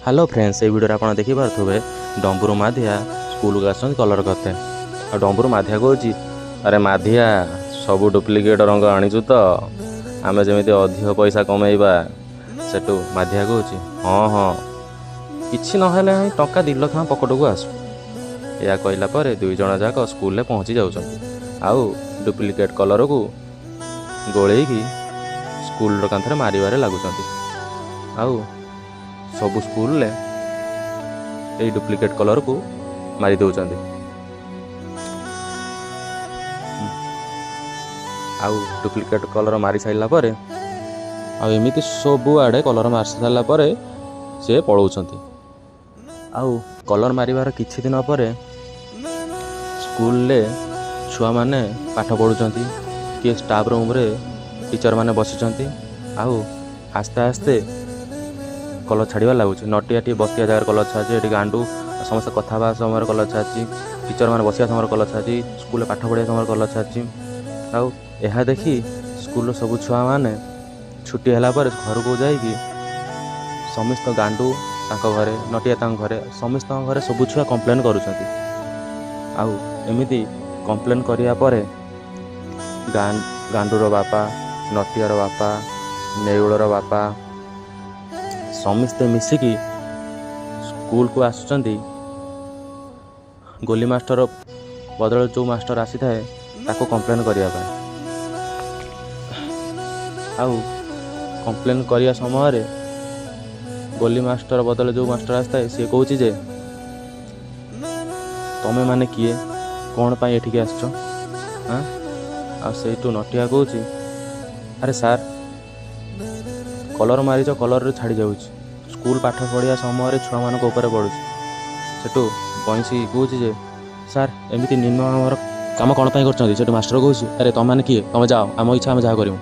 Hello friends, ଏଇ ଭିଡ଼ିଓରେ ଆପଣ ଦେଖିପାରୁଥିବେ ଡମ୍ବୁରୁ ମାଧିଆ ସ୍କୁଲକୁ ଆସୁଛନ୍ତି କଲର୍ କରିତେ। ଆଉ ଡମ୍ବୁରୁ ମାଧିଆ କହୁଛି, ଆରେ ମାଧିଆ, ସବୁ ଡୁପ୍ଲିକେଟ୍ ରଙ୍ଗ ଆଣିଛୁ ତ, ଆମେ ଯେମିତି ଅଧିକ ପଇସା କମେଇବା। ସେଠୁ ମାଧିଆ କହୁଛି, ହଁ ହଁ, କିଛି ନହେଲେ ଟଙ୍କା 2 ଲକ୍ଷ ଆମ ପକେଟକୁ ଆସୁ। ଏହା କହିଲା ପରେ ଦୁଇ ଜଣ ଯାକ ସ୍କୁଲରେ ପହଞ୍ଚି ଯାଉଛନ୍ତି ଆଉ ଡୁପ୍ଲିକେଟ୍ କଲର୍କୁ ଗୋଳେଇକି ସ୍କୁଲର କାନ୍ଥରେ ମାରିବାରେ ଲାଗୁଛନ୍ତି। ଆଉ ସବୁ ସ୍କୁଲରେ ଏଇ ଡୁପ୍ଲିକେଟ୍ କଲର୍କୁ ମାରି ଦେଉଛନ୍ତି। ଆଉ ଡୁପ୍ଲିକେଟ୍ କଲର୍ ମାରି ସାରିଲା ପରେ, ଆଉ ଏମିତି ସବୁଆଡ଼େ କଲର୍ ମାରି ସାରିଲା ପରେ ସେ ପଳାଉଛନ୍ତି। ଆଉ କଲର୍ ମାରିବାର କିଛି ଦିନ ପରେ ସ୍କୁଲରେ ଛୁଆମାନେ ପାଠ ପଢ଼ୁଛନ୍ତି, କିଏ ଷ୍ଟାଫ୍ ରୁମ୍ରେ ଟିଚର୍ମାନେ ବସିଛନ୍ତି। ଆଉ ଆସ୍ତେ ଆସ୍ତେ କଲର୍ ଛାଡ଼ିବା ଲାଗୁଛି। ନଟିଆ ଟିକେ ବସିଥିବା ଜାଗାରେ କଲର୍ ଛାଡ଼ୁଛି, ଏଠି ଗାଣ୍ଡୁ ସମସ୍ତେ କଥା ହେବା ସମୟରେ କଲର୍ ଛାଡ଼ୁଛି, ଟିଚର୍ମାନେ ବସିବା ସମୟରେ କଲର୍ ଛାଡ଼ୁଛି, ସ୍କୁଲରେ ପାଠ ପଢ଼ିବା ସମୟରେ କଲର୍ ଛାଡ଼ୁଛି। ଆଉ ଏହା ଦେଖି ସ୍କୁଲର ସବୁ ଛୁଆମାନେ ଛୁଟି ହେଲା ପରେ ଘରକୁ ଯାଇକି ସମସ୍ତ ଗାଣ୍ଡୁ ତାଙ୍କ ଘରେ, ନଟିଆ ତାଙ୍କ ଘରେ, ସମସ୍ତଙ୍କ ଘରେ ସବୁ ଛୁଆ କମ୍ପ୍ଲେନ୍ କରୁଛନ୍ତି। ଆଉ ଏମିତି କମ୍ପ୍ଲେନ୍ କରିବା ପରେ ଗାଣ୍ଡୁର ବାପା, ନଟିଆର ବାପା, ନେଉଳର ବାପା ସମସ୍ତେ ମିଶିକି ସ୍କୁଲକୁ ଆସୁଛନ୍ତି। ଗୋଲି ମାଷ୍ଟର ବଦଳରେ ଯେଉଁ ମାଷ୍ଟର ଆସିଥାଏ ତାକୁ କମ୍ପ୍ଲେନ୍ କରିବା ପାଇଁ। ଆଉ କମ୍ପ୍ଲେନ୍ କରିବା ସମୟରେ ଗୋଲି ମାଷ୍ଟର ବଦଳରେ ଯେଉଁ ମାଷ୍ଟର ଆସିଥାଏ ସିଏ କହୁଛି ଯେ, ତମେମାନେ କିଏ, କ'ଣ ପାଇଁ ଏଠିକି ଆସିଛ? ଆଁ ଆଉ ସେଇଠୁ ନଟିଆ କହୁଛି, ଆରେ ସାର୍, କଲର୍ ମାରିଛ, କଲର୍ରେ ଛାଡ଼ି ଯାଉଛି, ସ୍କୁଲ ପାଠ ପଢ଼ିବା ସମୟରେ ଛୁଆମାନଙ୍କ ଉପରେ ପଡ଼ୁଛି। ସେଠୁ ବଇଁଶୀ କହୁଛି ଯେ, ସାର୍, ଏମିତି ନିମ୍ନ ଆମର କାମ କ'ଣ ପାଇଁ କରୁଛନ୍ତି? ସେଠୁ ମାଷ୍ଟର କହୁଛି, ଆରେ ତମେମାନେ କିଏ, ତମେ ଯାଅ, ଆମ ଇଚ୍ଛା ଆମେ ଯାହା କରିବୁ।